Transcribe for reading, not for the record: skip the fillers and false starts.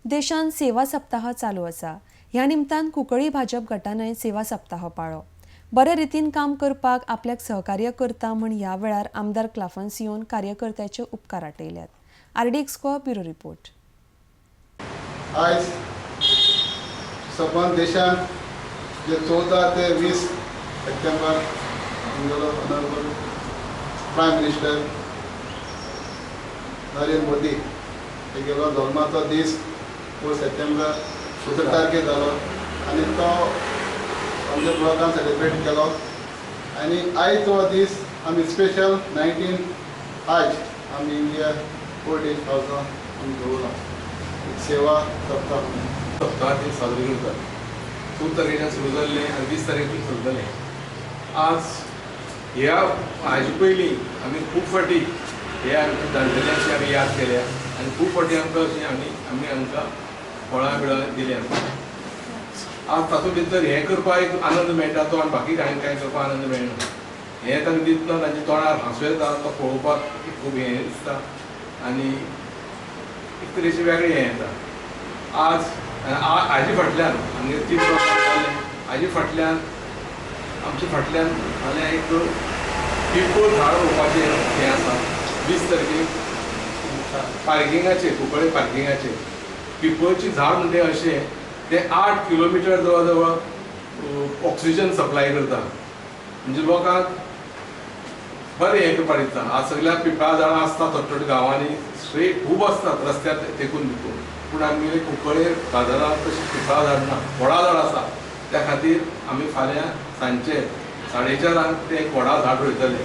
देशांत सेवा सप्ताह चालू आसा. ह्या निमतान कुंकळी भाजप गटानय सेवा सप्ताह पाळ्ळो. बरे रितीन काम करपाक आपल्याक सहकार्य करता म्हण ह्या वेळार आमदार क्लाफान्सियोन कार्यकर्त्याचे उपकार आटयल्यात. आरडी एक्सको ब्युरो रिपोर्ट. आयज सबंद देशांत जे 14 ते 20 सप्टेंबर आमगेलो honourable prime minister Narendra Modi तेगेलो जल्माचो दीस 4 सप्टेंबर 17 तारखेर जालो आनी तो आमच्या ब्लॉकान सेलिब्रेट केलो. आनी आयज तो दीस आमी स्पेशल 19 आयज आमी इंडिया ओल्ड एज हावसान आमी दवरला एक सेवा सप्ताह म्हणून. सप्ताह ते साजरे करतात. 14 तारखेच्यान सुरू जाल्लें आनी 20 तारखेक चलतलें. आज ह्या हाजे पयलीं आमी खूब फावटी हे आमच्या जाणटेल्यांची आमी याद केल्या आनी खूब फावटी आमकां अशी आमी आमकां फळां बिळां दिल्या. आज तातूंत भितर हें करपाक एक आनंद मेळटा तो आनी बाकी कांय कांय करपाक आनंद मेळना. हें तांकां दितना तांच्या तोंडार हांसो येता तो पळोवपाक खूब हें दिसता आनी एक तरेचें वेगळें हें येता. आज हाजे फाटल्यान आमगे 3 जालें, हाजे फाटल्यान आमच्या फाटल्यान फाल्यां एक पिंपळ झाड रोवपाचें हें आसा. 20 तारखेक पार्किंगाचेर, कुंकळे पार्किंगाचेर पिंपळचें झाड म्हणजे अशें तें 8 किलोमिटर जवळ जवळ ऑक्सिजन सप्लाय करता. म्हणजे लोकांक बरें हें करपाक दिसता. आज सगळ्या पिंपळा झाडां आसता थोडे थोडे गांवांनी स्ट्रेट खूब आसतात रस्त्यार तेकून बिकून, पूण आमगेले कुंकळे बाजारांत तशी पिंपळा झाड ना, वडा झाड आसा. त्या खातीर आमी फाल्यां सांजचे 4:30 ते एक वडा झाड रोयतले.